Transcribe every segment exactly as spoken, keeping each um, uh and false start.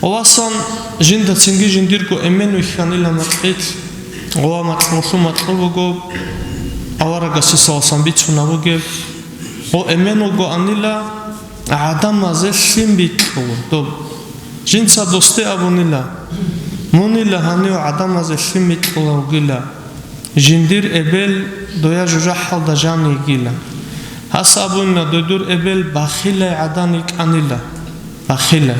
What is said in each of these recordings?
Гъоласан жинда цинги жиндирго эмен вихьанила макьилъ. Гъола макьулъул макьу буго аварагасде саласан бицунаб бугеб. Гъо эмен вугоанила гӀадамазе лъим бикьула доб. Жинца досде абунила: «Мунила гьанив гӀадамазе лъим бикьула вугила. Жиндир эбел доя жужахӀалда жан йигила». Гьас абунила: «Дой дур эбел бахилай гӀадан йикӀанила». Бахилай.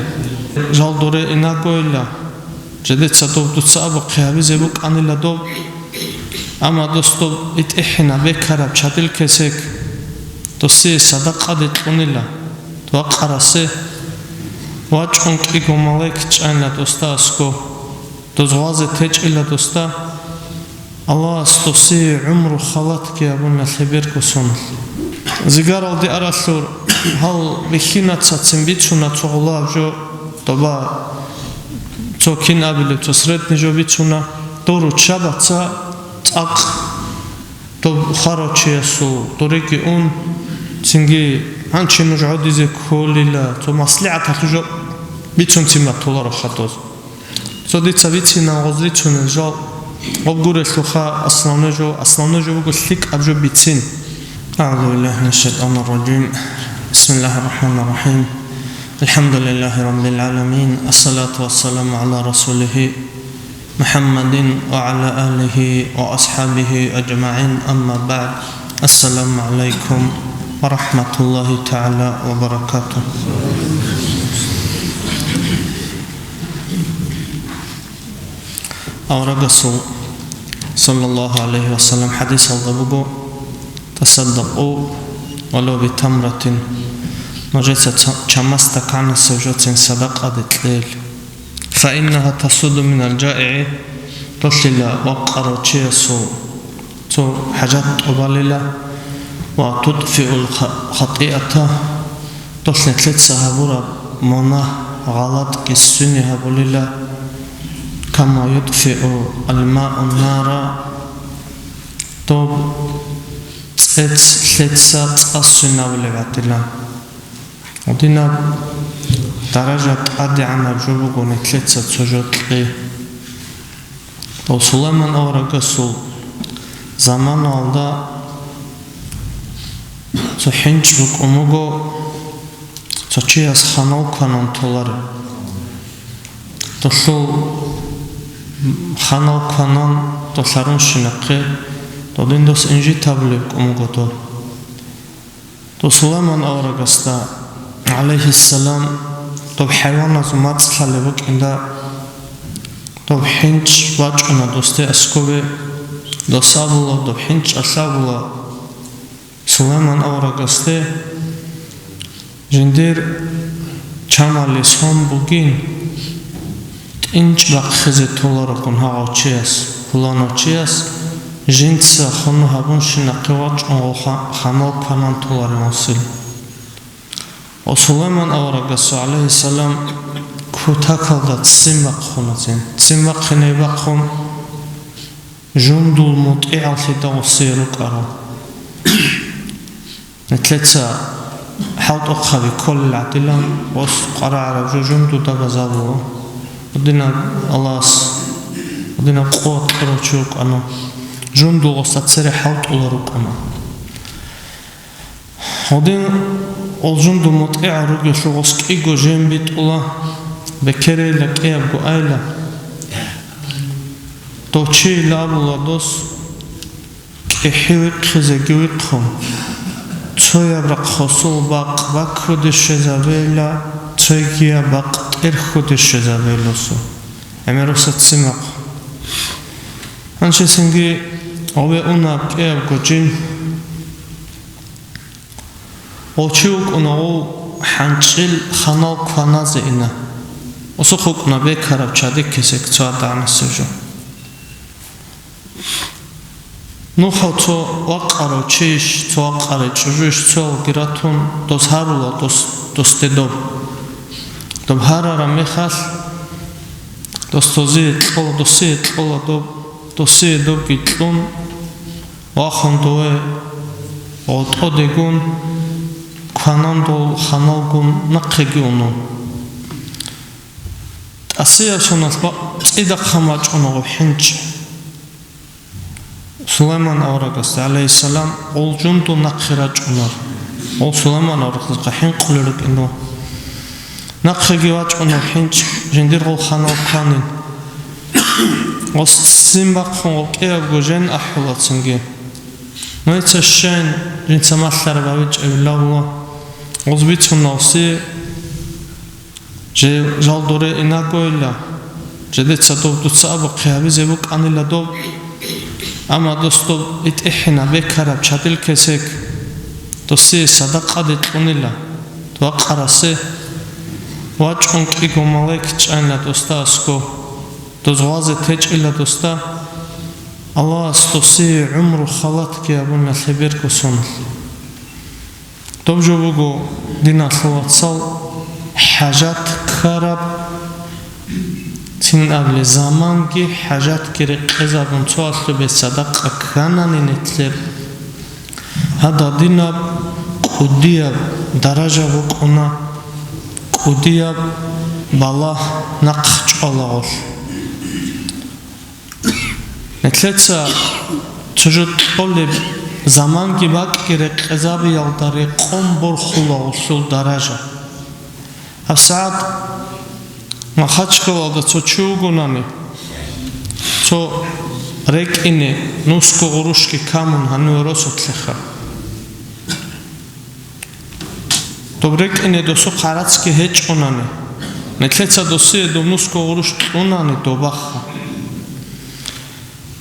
Жал доре инагойила. Жидеца доб дуца абухъе гьабизе букӀанила доб. Амма дос доб итӀихӀина бекараб чадил кесек досие садакъаде кьунила. Вакъарасе вачӀун кӀиго малаик чӀайна досда аскӀо. Доз гъвазе течӀила досда. Аллагьас досие гӀумру халатги гьабуна лъеберго соналъ. Зигаралде аралъур гьал бихьинацацин бицуна цо гъолаб жо, доба цо кин абилеб, цо средний жо бицуна, дов руччабаца цӀакъ доб хварав чиясул дореги ун, цинги гьанчи нуж гӀодизе кколила, цо маслигӀаталъул жо бицунцин батуларо хадуз. Цо дица бицина гъоз рицунел жал гъоб гурелъулха, основной жо, основной жо буго лъикӀаб жо бицин. أعوذ بالله من الشيطان الرجيم. بسم الله الرحمن الرحيم. الحمد لله رب العالمين. الصلاة والسلام على رسوله محمد وعلى آله وأصحابه أجمعين. أما بعد. السلام عليكم ورحمة الله تعالى وبركاته. Аварагасул, саллаллагьу гӀалайгьи ва саллам, хӀадисалда буго: «Тасаддакъу валав битамратин», нужеца ца-, чамас стаканасеб жоцин садакъаде кьел. «Фаиннагьа тасудду минал жаигӀи», долъила вакъарав чиясул цо хӀажат тӀубалила, «ва тутфиул ха-, хатӀиата», долъ нилъеца гьабураб мунагь, гъалатӀги сцуне гьабулила, «кама ютфиу алмау нара», доб цӀец лъеца цӀа сцуне гьабулеб гӀадилан. Гьединаб даража тӀадегӀанаб жо буго нилъеца цо жо кьей. Дов Сулайман аварагасул заманалда цо хӀинчӀ рукӀун буго, цо чияс ханал кванан толареб. Долъул ханал кванан толарунщинахъе, додин дос инжит гьабулеб кӀун буго дол. Дов Сулайман аварагасда, гӀалайгьиссалам, доб хӀайваназул мацӀ лъалеб букӀинда, доб хӀинчӀ вачӀуна досде аскобе, дос абула, доб хӀинчӀалъ абула Сулайман аварагасде: «Жиндир чамали сон бугин, тӀинчӀ бахъизе толарогун гьагъав чияс, пуланав чияс, жинца хунугь гьабунщинахъе вачӀун гъо ха-, ханал кванан толареван сил». Ва Сулайман аварагасул, гӀалайгьиссалам, кутакалда ццин бахъуна цин. Ццин бахъине бахъун, жундул мутӀигӀаллъидал гъосие рукӀарал. Нилъеца хӀалтӀухъаби кколел гӀадилан, гъос къварагӀараб жо жундуда базабула. Гьединаб Аллагьас, гьединаб къуват кьурав чи вукӀана. Жундул гъосда цере хӀалтӀула рукӀана. Гьедин ол жундул мутӀигӀал ругелъул гъос кӀиго жен битӀула, бекерейила, кӀиябго айила. Дов чийила абула дос, кӀихӀи вихъизеги вихъун, цояб рахъ гъосул бакъ баккуде щвезабейила, цойгияб бакъ тӀерхьуде щвезабейила гъосул. ГӀемер гъосда ццин бахъун. Гьанжесинги гьаве уна кӀиябго жин. Гъов чи вукӀуна гъов хӀанчӀил ханал кваназе ина. Гъосухъ вукӀуна бекараб чади кесек цо гӀадагӀанасеб жо. Нухал цо вакъарав чийищ, цо вакъарай чӀужуйищ цоялги ратун, дос гьарула дос, досде доб. Доб гьарараб мехалъ, дос дозие кьола, досие кьола доб, досие добги кьун, вахун дове гъотӀодегун, кванандул ханалгун нахъеги унун. ТӀасияб соналъ ба-, цӀидахъан вачӀуна гъоб хӀинчӀ. Сулайман аварагас, гӀалайгьиссалам, гъол жундул нахъе рачӀуна. Гъол Сулайман аварагасда хӀинкъулел рукӀиндал. Нахъеги вачӀуна хӀинчӀ, жиндир гъол ханал кванин. Гъос ццин бахъун гъол кӀиябго жен ахӀула цинги. Нужеца щайин жинца малъараб гьавичӀебилан абула. Гъос бицуна гъосие. Жи-, жал доре инагойила, жидеца доб дуца абухъе гьабизе букӀанила доб, амма дос доб итӀихӀинаб бекараб чадил кесек, досие садакъаде кьунила, вакъарасе, вачӀун кӀиго малаик чӀанила досда аскӀо, доз гъвазе течӀила досда, Аллагьас досие гӀумру халатги гьабуна лъеберго соналъ. Доб жо буго, диналъул вацал, хӀажат ккараб, цин абули, заманги хӀажатги рекъезабун цо алъубе садакъа кканани нилъер, гьададинаб кӀудияб даража букӀуна, кӀудияб балагь нахъ чӀвала гъолъ. Нилъеца цо жо кьолеб заманги бакӀги рекъезабиялда рекъон борхула гъолъул даража. ГьабсагӀат Махачкалалда цо чи вугонани, цо рекӀине нусго гъурущги камун гьаниве росулъеха. Доб рекӀине досухъ гӀарацги гьечӀонани, нилъеца досие доб нусго гъурущ кьунани добаха.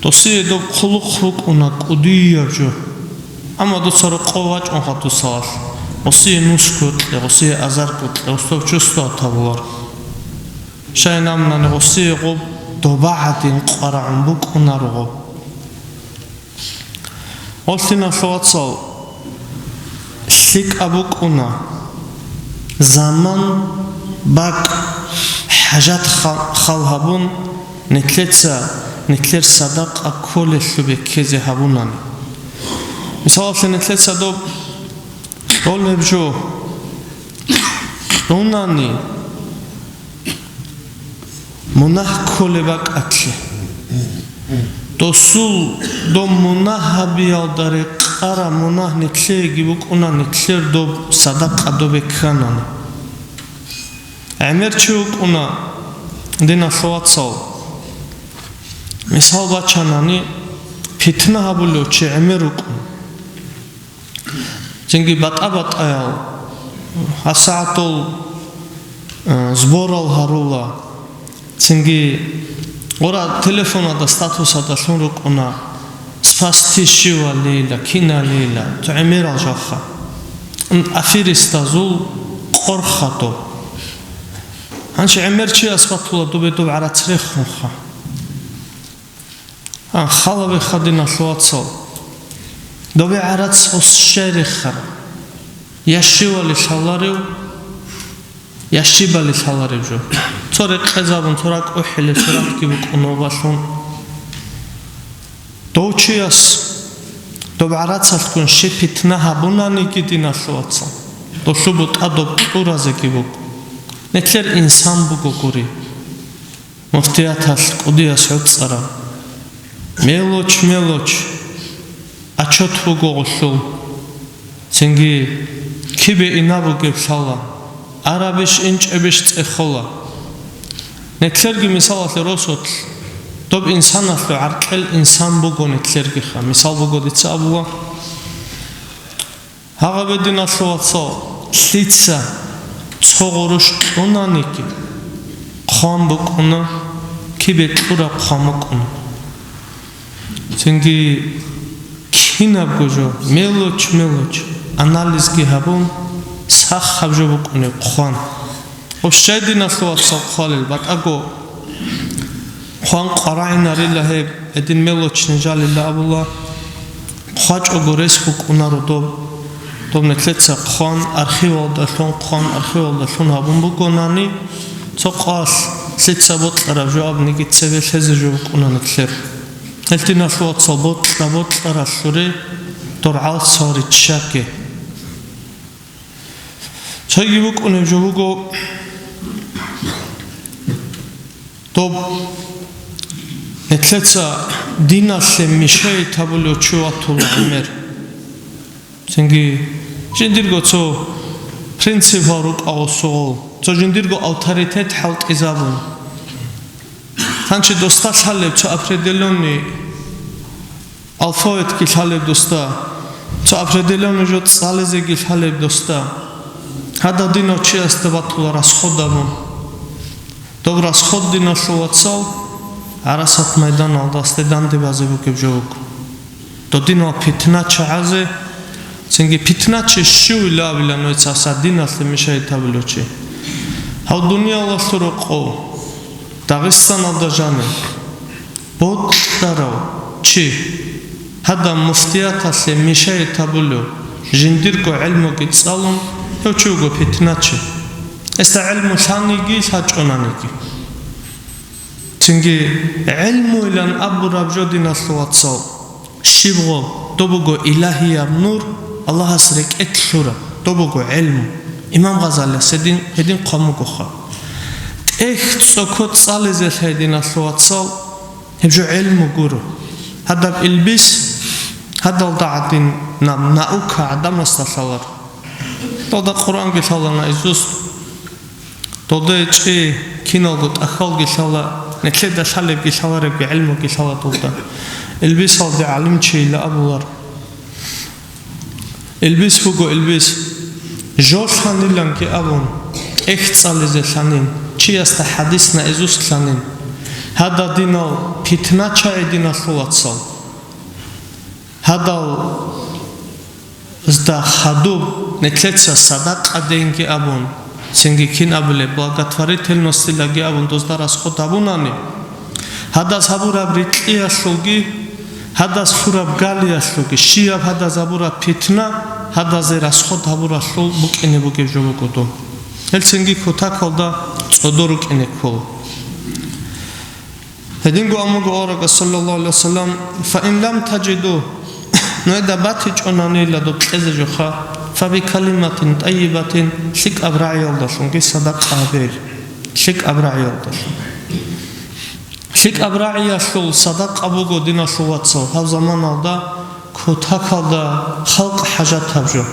Досие доб хъулухъ букӀуна кӀудияб жо. Амма дуца рокъов вачӀун хадусалалъ, гъосие нусго кье, гъосие азарго кье, гъосда чувствовать гьабуларо. Щайин абунани, гъосие гъоб доба гӀадин къварагӀун букӀунаро гъоб. Гъолъ, диналъул вацал, лъикӀаб букӀуна, заман, бакӀ, хӀажат ха-, хал гьабун, нилъеца нилъер садакъа кколелъубе ккезе гьабунани. Мисалалъе, нилъеца доб кьолеб жо кьунани, мунагь кколеб бакӀалъе. Досул доб мунагь гьабиялда рекъараб мунагь нилъееги букӀуна, нилъер доб садакъа добе кканани. ГӀемер чи вукӀуна, диналъул вацал, мисал бачанани, питна гьабулев чи гӀемер вукӀун. Цинги батӀа-батӀаял гьасагӀатал, э, сборал гьарула, цинги гъура телефонада статусада лъун рукӀуна, спасти щивалила, киналила, цо гӀемерал жаха. М, аферистазул къорхадо. Гьанчи гӀемер чияс батула добе доб гӀарац рехунха. А, халаве хадиналъул вацал. Добе гӀарац гъос щай рехараб? Я щивали лъаларев, я щибали лъаларев жо. Цо рекъезабун, цо ракӀухӀеле, цо ракӀги букӀун вабалъун. Дов чияс доб гӀарацалъгун щиб питна гьабунаниги, диналъул вацал, долъул бутӀа доб кьуразеги буго. Нилъер инсан буго гури. Муфтияталъ кӀудияс гӀуцӀараб. Мелоч, мелоч, отчет буго гъолъул. Цинги кибе ина бугеб лъала, арабищ инчӀебищ цӀехола. Нилъерги мисалалъе росулъ, доб инсаналъул гӀаркьел инсан буго нилъергиха. Мисал буго дица абула. Гьагъаб, диналъул вацал, лъица цо гъурущ кьунаниги, хъван букӀуна, кибе кьураб хъван букӀуна. Цинги кинабго жо, мелочь-мелочь, анализги гьабун, сахаб жо букӀунеб хъван. Гъущай, диналъул вацал, хъвалел батӀаго хъван къварагӀинарила гьеб, гьедин мелочь нижалила абула, хъвачӀого рес букӀунаро доб. Доб нилъеца хъван архивалдалъун, хъван архивалдалъун гьабун бугонани, цо къалъ лъица бокьараб жо абниги цебе лъезе жо букӀуна нилъер. Гьел, диналъул вацал, бокьа-бокьаралъуре дор гӀалцал риччаге. Цоги букӀунеб жо буго, Доб нетлъеца диналъе мешает гьабулев чи ватула гӀемер. Цинги жиндирго цо принципал рукӀа гъосугъул, цо жиндирго авторитет хӀалтӀизабун. Гьанчи досда лъалеб цо определённый алфавитги лъалеб досда, цо определённый жо цӀализеги лъалеб досда. Гьадал динав чиясда батула расход абун. Доб расход, диналъул вацал, гӀарасат майданалда асде данде базе бугеб жо вуго. Додинал питнача гӀазе, цинги питнача щивила абила нойцаса диналъе мешает гьабулев чи. Гьав дуниялалъул рокъов, Дагъистаналда жанив, бокьарав чи, гьадаб муфтияталъе мешает гьабулев, жиндирго гӀелмуги цӀалун, гьев чи вуго питнача. Гьесда гӀелму лъаниги лъачӀонаниги. Цинги гӀелмуйилан абураб жо, диналъул вацал, щибго, доб буго илагьияб нур, Аллагьас рекӀелъ лъураб, доб буго гӀелму. Имам Гъазалияс гьедин, гьедин хъван бугоха. ТӀехь цӀоко цӀализелъай, диналъул вацал, гьеб жо гӀелму гуро. Гьадаб илбис, гьадалда гӀадин наб наука гӀадамасда лъалар. Дуда Къуръанги лъала наизусть. Додае чӀей киналго тӀахьалги лъала, нетлъеда лъалебги лъаларебги гӀелмуги лъала дуда. Илбисалде гӀалимчийила абулар. Илбис буго илбис. Жо лъаниланги абун, тӀехь цӀализе лъанин, чиясда хӀадис наизусть лъанин. Гьадал динал питнача гӀединалъул вацал. Гьадал Зда хадуб, нетлъеца садакъа денги абун, цинги кин абулеб, благотворительностилаги абун, дозда расход гьабунани, гьадаз гьабураб рикьиялъулги, гьадаз лъураб галиялъулги, щияб гьадаз гьабураб питна, гьадазе расход гьабуралъул букӀине бугеб жо буго дун. Гьел цинги кутакалда цӀодор рукӀине ккола. Гьединго амуго аварагас, саллаллагьу гӀалайгьи вассалам: «Фа ин лам таджиду», нужеда батичӀонанила доб кьезе жоха, «фа би калиматин тӀайибатин», лъикӀаб рагӀиялдалъунги садакъа гьабе, лъикӀаб рагӀиялдалъун. ЛъикӀаб рагӀиялъул садакъа буго, диналъул вацал, гьаб заманалда кутакалда халкъ хӀажатаб жо,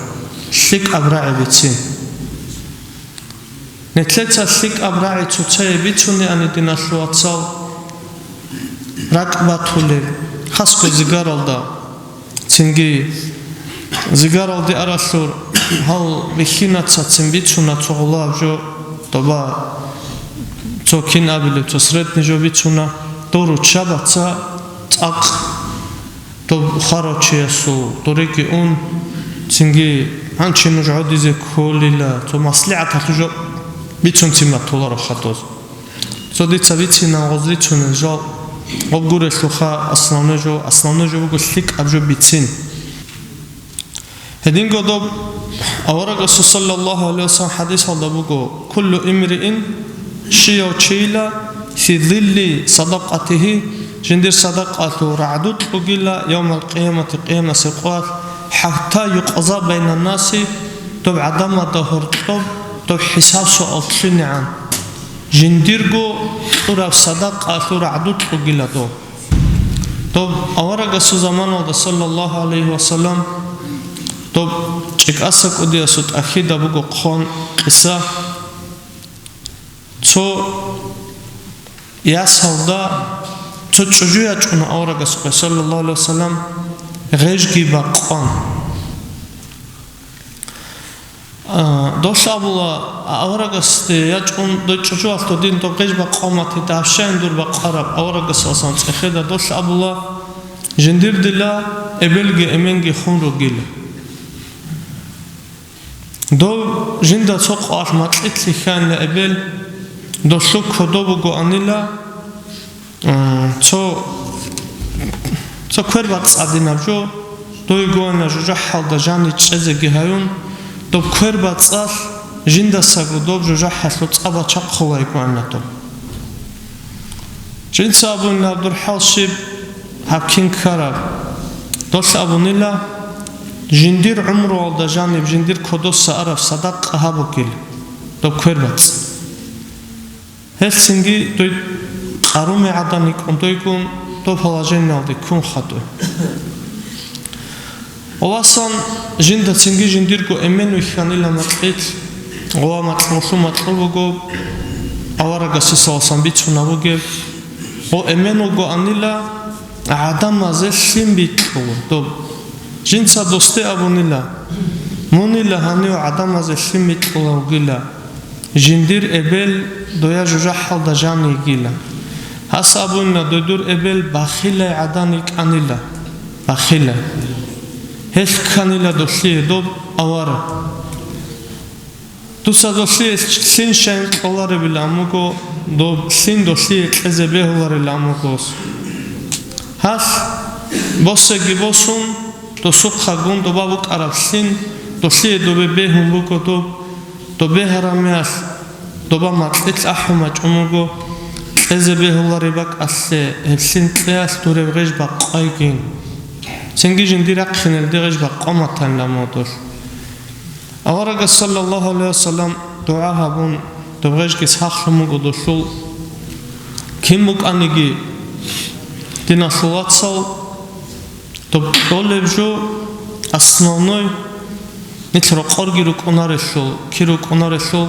лъикӀаб рагӀи бицин. Нетлъеца лъикӀаб рагӀи цоцае бицунеани, диналъул вацал, ракӀ батулеб, хасго зигаралда, цинги зигаралде аралъур, гьал бихьинацацин бицуна цо гъолаб жо, доба цо кин абилеб, цо средний жо бицуна, дов руччабаца цӀакъ. Доб хварав чиясул дуреги ун, цинги гьанчи нуж гӀодизе кколила, цо маслигӀаталъул жо бицунцин батуларо хадуз. Цо дица бицина гъоз рицунел жал, гъоб гурелъулха основной жо, основной жо буго лъикӀаб жо бицин. Гьединго доб аварагасул саллаллагьу гӀалайгьи вассалам хӀадисалда буго: «Куллу имриин», щияв чийила, «фи зилли садакъатигьи», жиндир садакъалъул рагӀду кьугила, «явмал къиямати», къиямасеб къоялъ, «хӀатта юкъза байнаннаси», доб гӀадамазда гьоркьоб доб хӀисаб-суал лъугӀинегӀан, жиндирго кьураб садакъалъул рагӀду кьугила доб. Доб аварагасул заманалда, саллаллагьу гӀалайгьи вассалам, доб ЧӀикӀаса кӀудиясул тӀахьида буго хъван къиса. Цо ясалда цо чӀужу ячӀуна аварагасухъе, саллаллагьу гӀалайгьи вассалам, гъежги бакъван. А, долъ абула, а, аварагасде ячӀун, дой чӀужуялъ додин доб гъеж бакъвамати, давщайин дур бакъвараб аварагасалсан цӀехеда долъ абула, жиндир дила эбелги эменги хун ругила. Дов жинда цо къоялъ макьилъ лъихьанила эбел, долъул кодо бугоанила, М, цо, цо квербацӀцӀадинаб жо, дойгоана жужахӀалда жанив чӀезеги гьаюн, доб квербацӀцӀалъ жиндасаго доб жужахӀалъул цӀа бачахъулайгоана доб. Жинца абунилаб дур хӀал щиб, гьаб кин ккараб? Долъ абунила, жиндир гӀумруялда жаниб жиндир кодоса араб садакъа гьабугил, доб квербацӀ. Гьелъ цинги дой къаруме гӀадан йикӀун дойгун, доб положениялде ккун хадуй. Ва васан жинда цинги жиндирго эмен вихьанила макьилъ, ва макьулъу макьул буго, аварагас Исаласан бицунаб бугеб, ва эмен вугоанила гӀадамазе лъим бикьула доб. Жинца досде абунила: «Мунила гьанив гӀадамазе лъим бикьула вугила, жиндир эбел доя жужахӀалда жан йигила». Гьас абунила: «Дой дур эбел бахилай гӀадан йикӀанила, бахилай». Гьелъ кканила долъие доб авара. Дуца долъие лъин щайин кьоларебилан буго, доб лъин долъие кьезе бегьуларилан буго. Гьалъ босеги босун, досухъагун доба букӀараб лъин долъие добе бегьун буго доб. Добе гьарамиялъ доба макьилъ ахӀун бачӀун буго, кьезе бегьулареб бакӀалъе гьеб лъин кьеялъ дуреб гъеж бакъвайгин. Цинги жиндир рахъинелде гъеж бакъваматанила модулъ. Аварагас, саллаллагьу гӀалайгьи вассалам, дугӀа гьабун, доб гъежги сахлъун буго долъул. Кин букӀаниги, диналъул вацал, доб кьолеб жо основной, нилъ рокъорги рукӀунарелъул, кир рукӀунарелъул,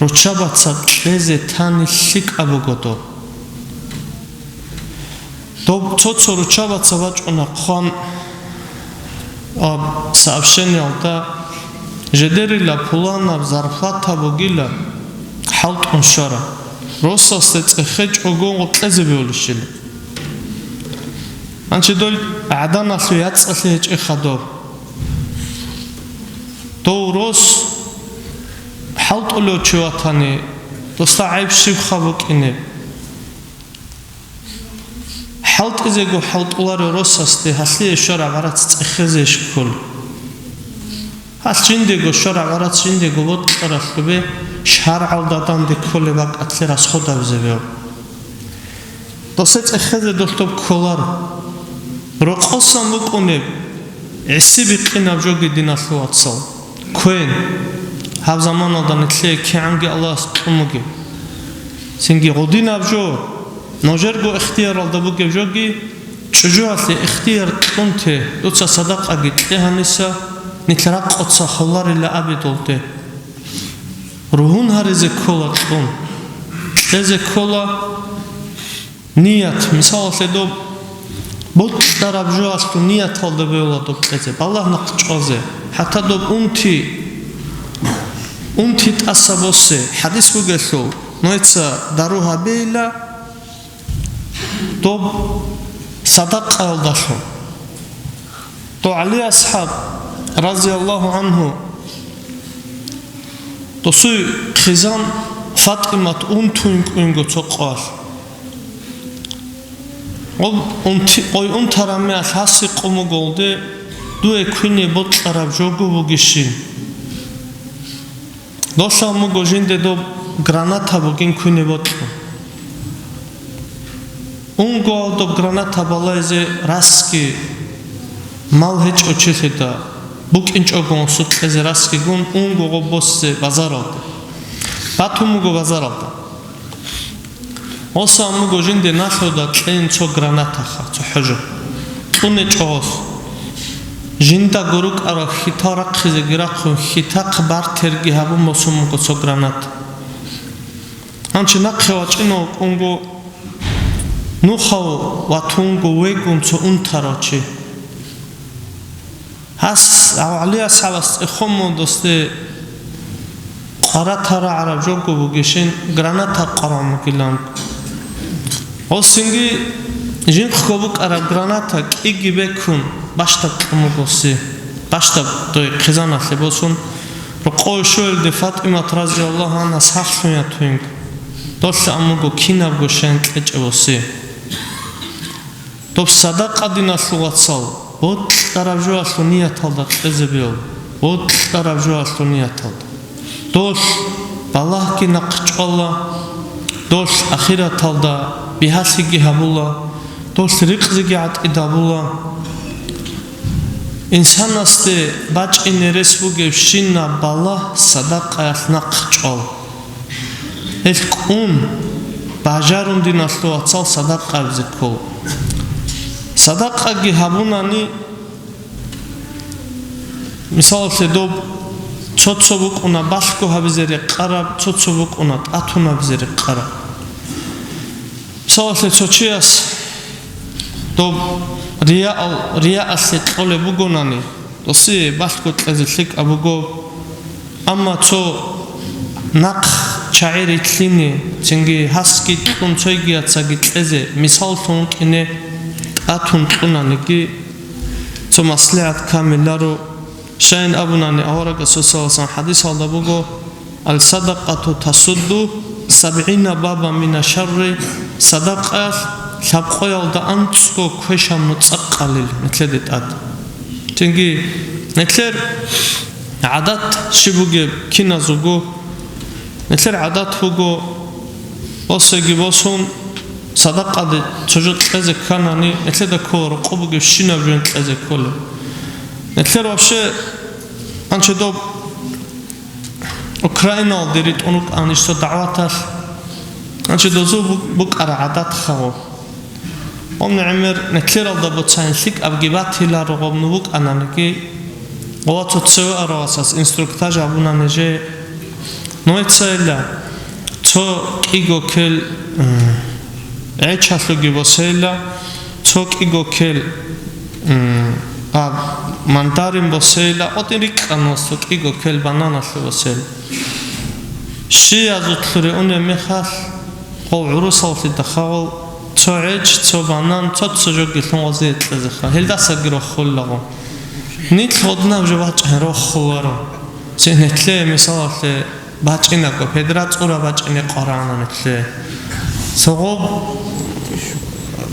руччабаца кьезе тани лъикӀаб буго доб. Доб цо-цо руччабаца бачӀуна хъван, а, сообщениялда: «Жедерила пуланаб зарплата бугила хӀалтӀун щвара, росасде цӀехечӀого гъоркьезе бевулищила». Гьанчи дол гӀаданалъул яцӀцӀалъи гьечӀеха доб. Дов рос хӀалтӀулев чи ватани, досда гӀайиб щибха букӀине? ХӀалтӀизего хӀалтӀуларев росасде гьалъие щвараб гӀарац цӀехезе щккула. Гьалъ жиндего щвараб гӀарац жиндего бокьаралъубе шаргӀалда данде кколеб бакӀалъе расходабизе бегьу. Досе цӀехезе долъ доб кколаро. Рокъосан букӀунеб гӀиси бикъинаб жоги, диналъул вацал, квен. Гьаб заманалда нилъее кигӀанги Аллагьас кьун бугеб. Цинги гъудинаб жо, нужерго ихтияралда бугеб жоги, чӀужуялъе ихтияр кьун те, дуца садакъаги кье гьаниса, нилъ ракъоца холарила абе долде. Ругьун гьаризе ккола кьун, кьезе ккола. Ният, мисалалъе, доб бокьараб жоялъул нияталда бегьула доб кьезе, балагь нахъ чӀвазе, хӀатта доб унти, унти тӀаса босе. ХӀадис бугелъул, нужеца дару гьабейила доб садакъаялдалъун. Дов ГӀали асхӀаб, разияллагьу гӀангьу, досуй хъизан ФатӀимат унтуйин кӀуинго цо къоялъ. Гъоб унти-, къой унтараб мехалъ гьасе къун буголде, дуе квине бокьараб жого бугищин. Долъан буго жинде доб граната бугин квине бокьун. Унго доб граната балайзе расги, мал гьечӀо чилъида, букӀинчӀого сукъезе расги гун, унго гъоб босизе базаралде. Батун буго базаралда. Гъосан буго жинде налъуда кьейин цо гранатаха, цо хӀужу. КьунечӀо гъос. Жинда гурукӀараб хьитал рахъизеги рахъун, хьитахъ бартерги гьабун босун буго цо граната. Гьанчи нахъе вачӀинав вукӀунго, нухав ватунго вегун цо унтарав чи. Гьас, гьав ГӀали асхӀабас цӀехон мун досде къварата рагӀараб жого бугищин, граната къваран бугилан. Гъосинги жинхъго букӀараб граната кӀиги бекун, бащдаб кьун буго си. Бащдаб дой хъизаналъе босун, рокъове щоялде ФатӀимат разияллагьу гӀангьа сахлъун ятуинго. Долъа амуго кинабго шайн кьечӀебоси. Доб садакъа, диналъул вацал, бокьараб жоялъул нияталда кьезе бегьу, бокьараб жоялъул нияталда. Долъ балагьги нахъ чӀвала, долъ ахираталда бигьалъиги гьабула, долъ ризкъиги гӀатӀид гьабула. Инсанасде бачӀине рес бугебщинаб балагь садакъаялъ нахъ чӀвала. Гьелъ кӀун, бажарун, диналъул вацал, садакъа гьабизе ккола. Садакъаги гьабунани, мисалалъе, доб цо-цо букӀуна балъго гьабизе рекъараб, цо-цо букӀуна тӀатун гьабизе рекъараб. Мисалалъе, цо чияс доб рияал-, рияалъе кьолеб бугонани, досие балъго кьезе лъикӀаб буго. Амма цо нахъ чагӀи рилълъине, цинги гьасги кьун цойгияцаги кьезе мисаллъун вукӀине тӀатун кьунаниги, цо маслигӀат камилларо. Щайин абунани, аварагасул саллаллагьу гӀалайгьи ва саллам хӀадисалда буго: «Ал-садакъату тасудду сабгӀина баба мина шарри», садакъаялъ лъабкъоялда анцӀго квешаб нуцӀа къалил нилъеде тӀад. Цинги нилъер гӀадат щиб бугеб киназулго, нилъер гӀадат буго, босеги босун, садакъаде цо жо кьезе кканани, нилъеда ккола рокъоб бугебщинаб жо кьезе кколеб. Нилъер вообще, анча доб Украиналде ритӀун рукӀанищ цо дагӀваталъ, анча дозул бу-, букӀара гӀадат хаву. Гьаб, гӀемер, нилъералда бицайин лъикӀабги батиларо гъоб ну букӀананиги, ва цо цеве аравасас инструктаж гьабуна нижее. Нойцайила цо кӀиго кел, м, гӀечалъуги босейила, цо кӀиго кел, м, а, мандарин босейила, гьадин рикӀкӀана цо кӀиго кел бананалъе босейила. Щиязулъуре унеб мехалъ, гъов гӀурусаллъи дахъал цо гӀеч, цо банан, цо-цо жоги лъун гъозие кьезеха. Гьелдасаги рохуллаго. Нилъ гъодинаб жо бачӀани рохуларо. Цин нилъее, мисалалъе, бачӀинабго, педра цӀура бачӀине къварагӀана нилъее. Цо гъоб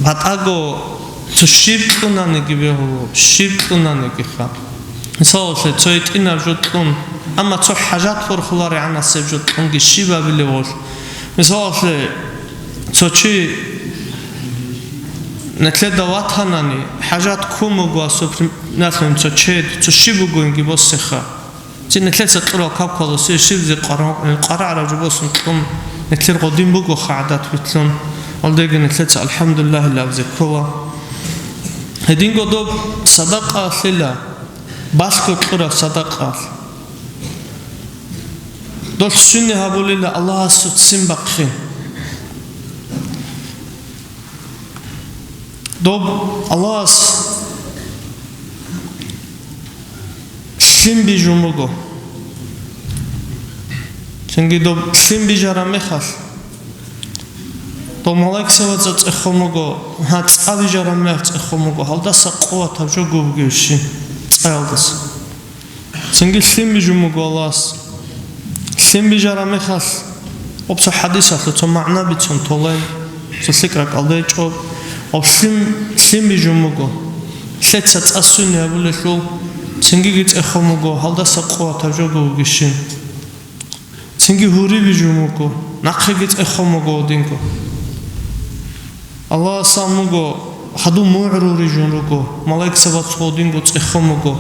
батӀаго цо щиб кьунаниги бегьуло, щиб кьунанигиха. Мисалалъе, цо гьитӀинаб жо кьун, амма цо хӀажат борхуларегӀанасеб жо кьунги щиб абилеб гъолъ? Мисалалъе, цо чи нилъеда ватанани, хӀажат ккун буго, асул, например, цо чед, цо щиб бугониги босеха. Цин нилъеца кьурал капкалусе щибзе къварагӀ-, къварагӀараб жо босун кьун, нилъер гъодин бугоха гӀадат бицун, гьалдеги нилъеца «АлхӀамдулиллагь» абизе ккола. Гьединго доб садакъаялъила, балъго кьураб садакъаялъ. Дол щибни гьабулила Аллагьасул ццин бахъин. Доб Аллагьас лъим бижун буго. Цинги доб лъим бижараб мехалъ, доб малаикзабаца цӀехун буго, гьа, цӀа бижараб мехалъ цӀехун буго, гьалдаса къуватаб жо бугевщин цӀаялдаса. Цинги лъим бижун буго Аллагьас. Лъим бижараб мехалъ, гъоб цо хӀадисалъул цо магӀна бицун толай, цо лъикӀ ракӀалда гьечӀо, гъоб лъим, лъим бижун буго. Лъеца цӀа сунни гьабулелъул, цингиги цӀехун буго, гьалдаса къуватаб жо бугевщин. Цинги гьури бижун буго, нахъеги цӀехун буго гьадинго. Аллагьас абун буго, гьадул мугӀрул рижун руго, малаикзабаца гьадинго цӀехун буго.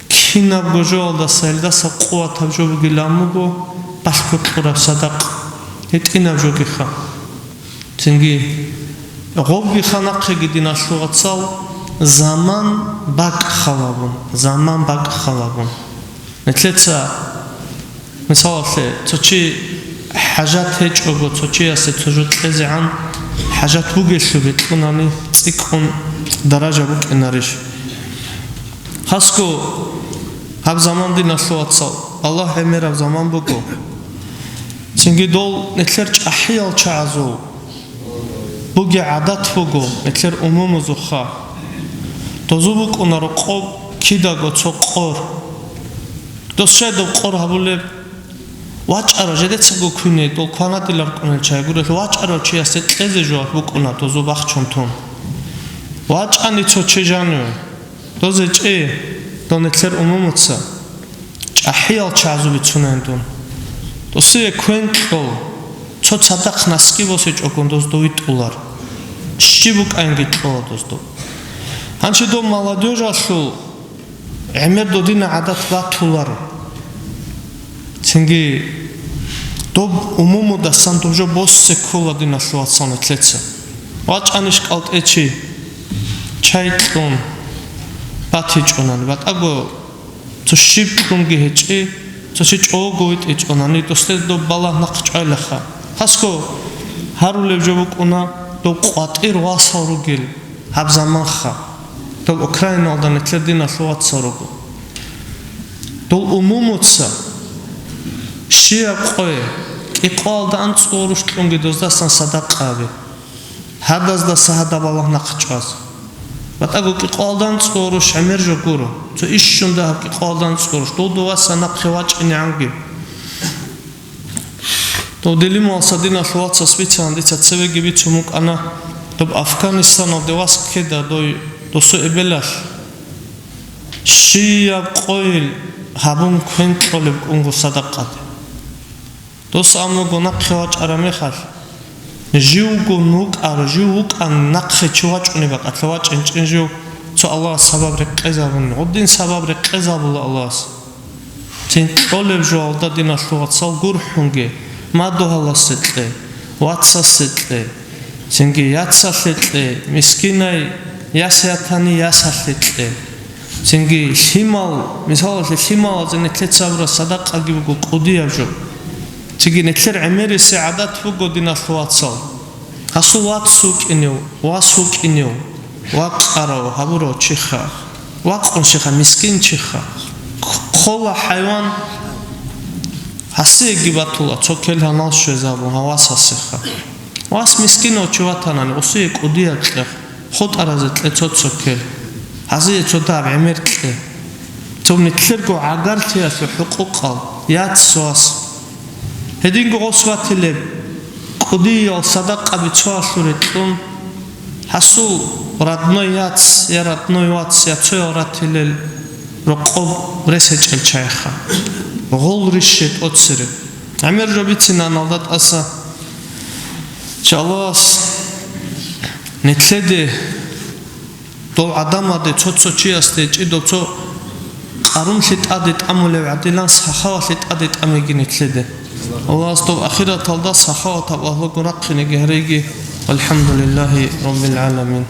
Кинабго жоялдаса гьелдаса къуватаб жо бугилан буго, балъго кьураб садакъа, гьитӀинаб жогиха. Цинги гъобгиха нахъеги, диналъул вацал, заман бакӀ халабун, заман бакӀ халабун. Нилъеца, мисалалъе, цо чи хӀажат гьечӀого, цо чиясе цо жо кьезегӀан хӀажат бугелъул бикьунани цӀикӀкӀун даража букӀинарищ? Хасго гьаб заман, диналъул вацал, Аллагь гӀемераб заман буго. Цинги дол нилъер чӀахӀиял чагӀазул бугеб гӀадат буго, нилъер умумузухъа. Дозу букӀунаро къо-, кидаго цо къор. Дос щай доб къор гьабулеб? ВачӀарав жидецаго куне, дол кванадилар кӀунел чай гурелъул, вачӀарав чиясе кьезе жугьалъ букӀуна дозу бахчун тун. ВачӀани цо чи жаниве. Дозе чӀей, дол нилъер умумуца чӀахӀиял чагӀазул бицунайин дун. Досие квен кьола, цо цадахъ наски босичӀогун доз дов витӀулар. Щиб букӀайинги кьола доз дов. Гьанчи дов молодёжалъул гӀемер додина гӀадат батуларо. Цинги Доб умумудасан доб жо боссе ккола, диналъул вацал, нилъеца. ВачӀанищ кӀалтӀе чи, чай кьун батичӀунани, батӀаго цо щиб кьунги гьечӀи, цо чи чӀого витӀичӀунани, досде доб балагь нахъ чӀвайлаха. Хасго гьарулев жо букӀуна, доб къватӀир васал ругел гьаб заманха, доб Украиналда нилъер диналъул вацал руго. Дол умумуца щияб къое кӀикъоялда анцӀго гъурущ кьунги доздасан садакъа гьабе. Гьадаздаса гьадаб балагь нахъ чӀваз. БатӀаго кӀикъоялда анцӀго гъурущ гӀемер жо гуро. Цо ишщун дагьаб кӀикъоялда анцӀго гъурущ. Дов доваса нахъе вачӀинегӀанги. Дов дилималса диналъул вацас бицана, дица цевеги бицун букӀана, доб Афганистаналде вас ккеда дой досу эбелалъ. Щияб къойил гьабун квен кьолеб кӀунго садакъаде. Дос амруго нахъе вачӀараб мехалъ, живго вукӀар, жив вукӀан нахъе чи вачӀунеб бакӀалъа вачӀинчӀин жив, цо Аллагьас сабаб рекъезабуни, гъудин сабаб рекъезабула Аллагьас. Цин кьолеб жоялда, диналъул вацал, гурхӀунги, мадугьаласе кье, вацасе кье, цинги яцалъе кье, мискинай яс ятани ясалъе кье. Цинги лъимал, мисалалъе, лъималазе нилъеца гьабураб садакъаги буго кӀудияб жо. Цинги нилъер гӀемерисеб гӀадат буго, диналъул вацал. Гьасул вац вукӀинев, вас вукӀинев, вакъарав гьабурав чиха, вакъун чиха, мискин чиха. Хъола хӀайван гьасиеги батула, цо кел гьанал щвезабун, гьав васасеха. Вас мискинав чи ватанани, усие кӀудияб кьех, хутӀаразе кье цо-цо кел, гьазие цо дагьаб гӀемер кье. Цо нилъерго гӀагарлъиялъул хӀукъукъал, яц вас. Гьединго гъос ватилеб, кӀудиял садакъаби цоялъуре кьун, гьасул родной яц я родной вац я цоял ратилел рокъоб рес гьечӀел чайха. Гъол ришше тӀоцере. ГӀемер жо бицина аналда тӀаса. Иншаллагь, нилъеде дов гӀадамалде цо-цо чиясде гьечӀи дов цо къарумлъи тӀаде тӀамулев гӀадилан сахавалъи тӀаде тӀамеги нилъеде. Аллагьас дов ахираталда сахаватаб агьлугун рахъинеги гьареги. ВалхӀамдулиллагьи раббил гӀаламин.